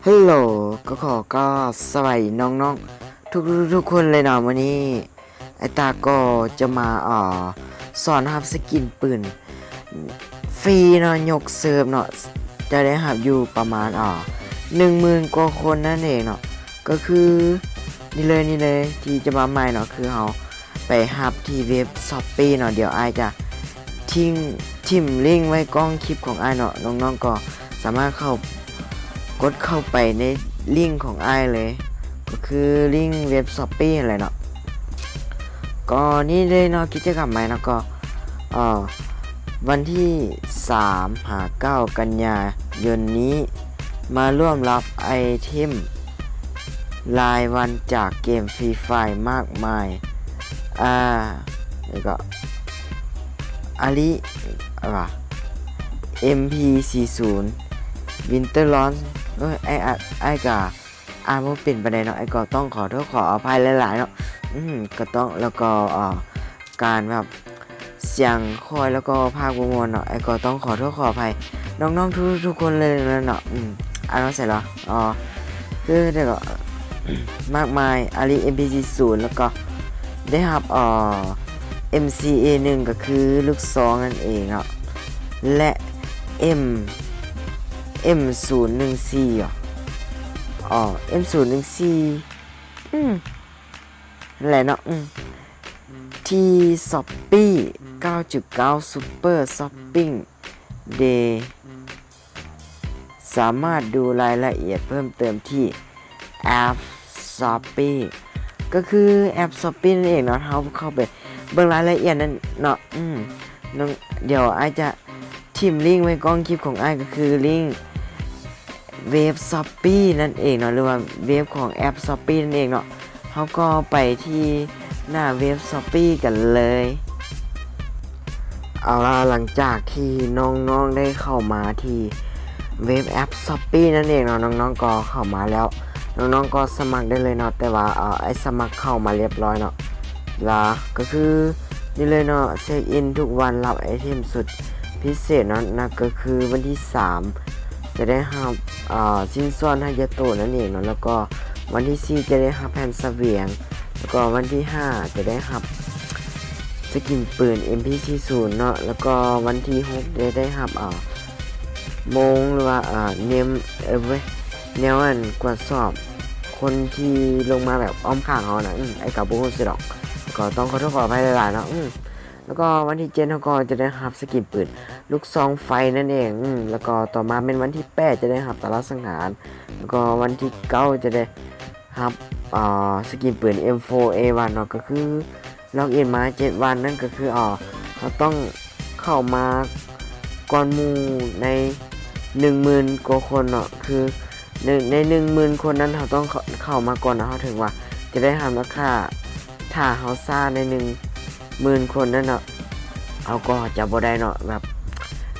ຮັລໂຫຼ ກໍຂໍກ່າວສະບາຍດີນ້ອງໆ ທຸກໆຄົນເລີຍເນາະ. ມື້ນີ້ອ້າຍຕາກໍຈະມາ ເອີ ສອນຮັບສະກິນປືນຟຣີເນາະ ຍົກເສີບເນາະ ຈະໄດ້ຮັບຢູ່ປະມານ ເອີ ໜຶ່ງໝື່ນກວ່າຄົນນັ້ນເອງເນາະ. ກໍຄືນີ້ເລີຍ ນີ້ເລີຍ ທີ່ຈະມາໃໝ່ເນາະ ຄືເຮົາໄປຮັບທີ່ເວັບ Shopee ເນາະ. ດຽວອ້າຍຈະ ຖິ້ມ ຖິ້ມລິ້ງໄວ້ກ້ອງຄລິບຂອງອ້າຍເນາະ, ນ້ອງໆກໍສາມາດເຂົ້າ ກົດເຂົ້າໄປໃນລິ້ງຂອງອ້າຍເລີຍ ກໍຄືລິ້ງເວັບ Shopee ຫັ້ນແຫຼະເນາະ. ກໍນີ້ເລີຍເນາະ ກິດຈະກຳໃໝ່ເນາະ ກໍ ເອີ ວັນທີສາມຫາເກົ້າກັນຍາຍົນນີ້ ມາລວບຮັບໄອເທັມລາຍວັນຈາກເກມ Free Fire ມາກມາຍ ອາ ແລ້ວກໍ ອາລິ ອາ ວ່າ ເອັມ ພີ ສີ່ສິບ Winter Launch ເອີ ອ້າຍ ອ້າຍກະອ່ານບໍ່ເປັນປານໃດເນາະ, ອ້າຍກໍຕ້ອງຂໍໂທດຂໍອະໄພຫຼາຍໆເນາະ. ອືມ ກໍຕ້ອງ ແລ້ວກໍ ເອີ ການແບບ ສຽງຂ້ອຍ ແລ້ວກໍພາກບໍ່ມ່ວນເນາະ, ອ້າຍກໍຕ້ອງຂໍໂທດຂໍອະໄພນ້ອງໆທຸກໆຄົນເລີຍເນາະ. ອືມ ອ່ານວ່າໃສລະ? ອໍ ຄື ແລ້ວກໍ ມາກມາຍ ອາລິ ເອັມ ພີ ສີ່ສິບ ແລ້ວກໍໄດ້ຮັບ ເອີ ເອັມ ຊີ ເອ ໜຶ່ງ ກໍຄືລູກຊອງນັ້ນເອງເນາະ ແລະ ເອັມ ເອັມ ສູນ ໜຶ່ງ ສີ່ ເນາະ. ອໍ ເອັມ ສູນ ໜຶ່ງ ສີ່ ອືມ ນັ້ນແຫຼະເນາະ. ອືມ ທີ່ Shopee ເກົ້າຈຸດເກົ້າ Super Shopping Day ສາມາດດູລາຍລະອຽດເພີ່ມເຕີມທີ່ແອັບ Shopee ກໍຄືແອັບ Shopee ນັ້ນເອງເນາະ. ເຮົາເຂົ້າໄປເບິ່ງລາຍລະອຽດນັ້ນເນາະ. ອືມ ນ້ອງ ດຽວອ້າຍຈະ ຖິ້ມລິ້ງໄວ້ກ້ອງຄລິບຂອງອ້າຍ ກໍຄືລິ້ງເວັບ Shopee ນັ້ນເອງເນາະ ຫຼືວ່າເວັບຂອງແອັບ Shopee ນັ້ນເອງເນາະ. ເຮົາກໍໄປທີ່ໜ້າເວັບ Shopee ກັນເລີຍ. ເອົາລະ ຫຼັງຈາກທີ່ນ້ອງໆໄດ້ເຂົ້າມາທີ່ເວັບແອັບ Shopee ນັ້ນເອງເນາະ, ນ້ອງໆກໍເຂົ້າມາແລ້ວ ນ້ອງໆກໍສະໝັກໄດ້ເລີຍເນາະ. ແຕ່ວ່າ ເອີ ອ້າຍສະໝັກເຂົ້າມາລຽບຮ້ອຍເນາະ ລະກໍຄື ນີ້ເລີຍເນາະ ເຊັກອິນທຸກວັນ ຮັບໄອເທັມສຸດພິເສດເນາະ. ນັ້ນກໍຄືວັນທີສາມຈະໄດ້ຮັບ ອາ ຊິ້ນສ່ວນຮາຍາໂຕະນັ້ນເອງເນາະ, ແລ້ວກໍວັນທີສີ່ຈະໄດ້ຮັບແຜ່ນສະຫວຽງ, ແລ້ວກໍວັນທີຫ້າຈະໄດ້ຮັບສະກິນປືນ ເອັມ ພີ ສີ່ສິບ ເນາະ, ແລ້ວກໍວັນທີຫົກຈະໄດ້ຮັບ ອາ ໂມງ ຫຼືວ່າ ອາ ເນມ ເອີ ເວີຍ ແນວອັນກວດສອບຄົນທີ່ລົງມາແບບອ້ອມຂ້າງເຮົານະ. ອືມ ອ້າຍກໍບໍ່ຮູ້ຊື່ດອກ, ກໍຕ້ອງຂໍໂທດຂໍອະໄພຫຼາຍໆເນາະ. ອືມ ແລ້ວກໍວັນທີເຈັດເຮົາກໍຈະໄດ້ຮັບສະກິນປືນລູກຊອງໄຟນັ້ນເອງ. ອືມ ແລ້ວກໍຕໍ່ມາແມ່ນວັນທີແປດຈະໄດ້ຮັບຕາລາງສັງຫານ, ແລ້ວກໍວັນທີເກົ້າຈະໄດ້ຮັບ ອາ ສະກິນປືນ ເອັມ ໂຟ ເອ ວັນ ເນາະ, ກໍຄື ລັອກອິນມາເຈັດວັນ ນັ້ນກໍຄື ເຮົາຕ້ອງເຂົ້າມາກ່ອນໝູ່ໃນໜຶ່ງໝື່ນກວ່າຄົນເນາະ, ຄື ໃນ ໃນໜຶ່ງໝື່ນຄົນນັ້ນ ເຮົາຕ້ອງເຂົ້າ ເຂົ້າມາກ່ອນເນາະ, ເຮົາເຖິງວ່າຈະໄດ້ຮັບລາຄາ. ຖ້າເຮົາຊ້າໃນໜຶ່ງໝື່ນຄົນນັ້ນເນາະ ເຮົາກໍຈະບໍ່ໄດ້ເນາະ. ແບບ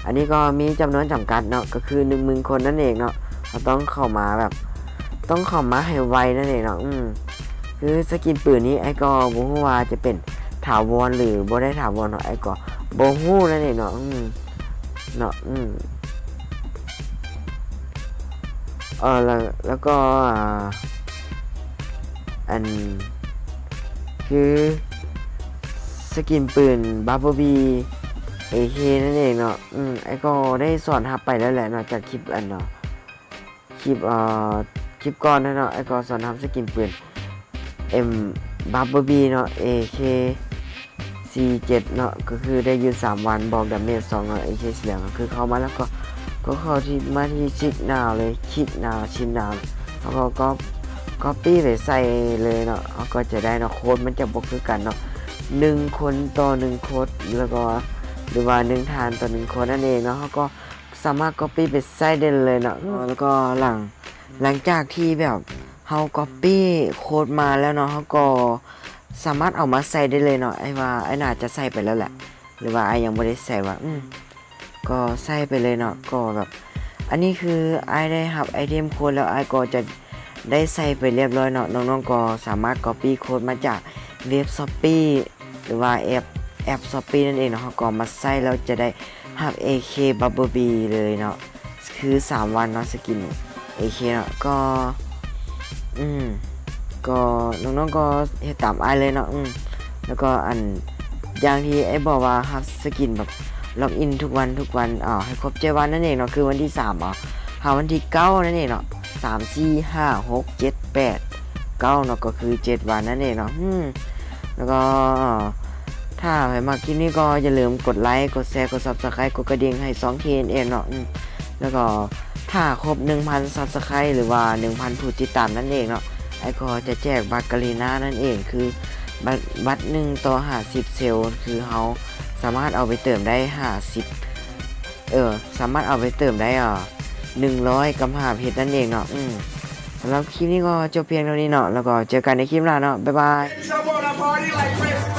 ອັນນີ້ກໍມີຈຳນວນຈຳກັດເນາະ, ກໍຄືໜຶ່ງໝື່ນຄົນນັ້ນເອງເນາະ, ເຮົາຕ້ອງເຂົ້າມາແບບ ຕ້ອງເຂົ້າມາໃຫ້ໄວນັ້ນເອງເນາະ. ອືມ ຄືສະກິນປືນນີ້ ອ້າຍກໍບໍ່ຮູ້ວ່າຈະເປັນຖາວອນ ຫຼື ບໍ່ໄດ້ຖາວອນເນາະ, ອ້າຍກໍບໍ່ຮູ້ນັ້ນເອງເນາະ. ອືມ ເນາະ. ອືມ ເອີ ແລ້ວ ແລ້ວກໍ ອາ ອັນ ຄືສະກິນປືນ Bumblebee ເອ ເຄ ນັ້ນເອງເນາະ. ອືມ ອ້າຍກໍໄດ້ສອນຮັບໄປແລ້ວແຫຼະເນາະ, ຈາກຄລິບອັນເນາະ ຄລິບ ເອີ ຄລິບກ່ອນນັ້ນເນາະ, ອ້າຍກໍສອນຮັບສະກິນປືນ ເອັມ Bumblebee ເນາະ ເອ ເຄ ສີ່ເຈັດ ເນາະ, ກໍຄືໄດ້ຢູ່ສາມວັນ ບອກດາເມດສອງເນາະ. ເອ ເຄ ສີເຫຼືອງ ກໍຄືເຂົ້າມາແລ້ວກໍ ກໍເຂົ້າທີ່ ມາທີ່ Signal ເລີຍ, Signal Signal ເຮົາກໍ Copy ໄປໃສ່ເລີຍເນາະ, ເຮົາກໍຈະໄດ້ເນາະ. ໂຄດມັນຈະບໍ່ຄືກັນເນາະ, ໜຶ່ງຄົນຕໍ່ໜຶ່ງໂຄດ ແລ້ວກໍ ຫຼືວ່າໜຶ່ງທ່ານຕໍ່ໜຶ່ງຄົນນັ້ນເອງເນາະ, ເຮົາກໍ ສາມາດ Copy ໄປໃຊ້ໄດ້ເລີຍເນາະ. ແລ້ວກໍຫຼັງ ຫຼັງຈາກທີ່ແບບເຮົາ Copy ໂຄດມາແລ້ວເນາະ, ເຮົາກໍສາມາດເອົາມາໃສ່ໄດ້ເລີຍເນາະ. ອ້າຍວ່າອ້າຍໜ້າຈະໃສ່ໄປແລ້ວແຫຼະ ຫຼືວ່າອ້າຍຍັງບໍ່ໄດ້ໃສ່ວະ? ອືມ ກໍໃສ່ໄປເລີຍເນາະ. ກໍແບບ ອັນນີ້ຄືອ້າຍໄດ້ຮັບໄອເທັມໂຄດແລ້ວ, ອ້າຍກໍຈະໄດ້ໃສ່ໄປລຽບຮ້ອຍເນາະ. ນ້ອງໆກໍສາມາດ Copy ໂຄດມາຈາກເວັບ Shopee ຫຼືວ່າແອັບ ແອັບ Shopee ນັ້ນເອງເນາະ, ເຮົາກໍເອົາມາໃຊ້ແລ້ວຈະໄດ້ຮັບ ເອ ເຄ Bumblebee ເລີຍເນາະ, ຄືສາມວັນເນາະ ສະກິນ ໂອເຄເນາະ ກໍ ອືມ ກໍນ້ອງໆກໍເຮັດຕາມອ້າຍເລີຍເນາະ ອືມ ແລ້ວກໍອັນ ຢ່າງທີ່ອ້າຍບອກວ່າຮັບສະກິນແບບລັອກອິນທຸກວັນ ທຸກວັນ ເອີ ໃຫ້ຄົບເຈັດວັນນັ້ນເອງເນາະ ຄືວັນທີສາມເນາະ ຫາວັນທີເກົ້ານັ້ນເອງເນາະ ສາມ ສີ່ ຫ້າ ຫົກ ເຈັດ ແປດ ເກົ້າເນາະ ກໍຄືເຈັດວັນນັ້ນເອງເນາະ ອືມ ແລ້ວກໍ ຖ້າໃຜມັກຄລິບນີ້ກໍຢ່າລືມກົດໄລ ກົດແຊ ກົດ Subscribe ກົດກະດິ່ງໃຫ້ຊ່ອງ ທີເອັນເອັນ ເນາະ ອືມ ແລ້ວກໍຖ້າຄົບໜຶ່ງພັນ Subscribe ຫຼືວ່າໜຶ່ງພັນຜູ້ຕິດຕາມນັ້ນເອງເນາະ ອ້າຍກໍຈະແຈກບັດກາລີນານັ້ນເອງ ຄືບັດ ບັດໜຶ່ງຕໍ່ຫ້າສິບເຊວ ຄືເຮົາສາມາດເອົາໄປເຕີມໄດ້ຫ້າສິບ ເອີ ສາມາດເອົາໄປເຕີມໄດ້ ເອີ ໜຶ່ງຮ້ອຍກັບຫ້າເພັດນັ້ນເອງເນາະ ອືມ ສຳລັບຄລິບນີ້ກໍຈົບພຽງເທົ່ານີ້ເນາະ ແລ້ວກໍເຈີກັນໃນຄລິບໜ້າເນາະ ບາຍບາຍ.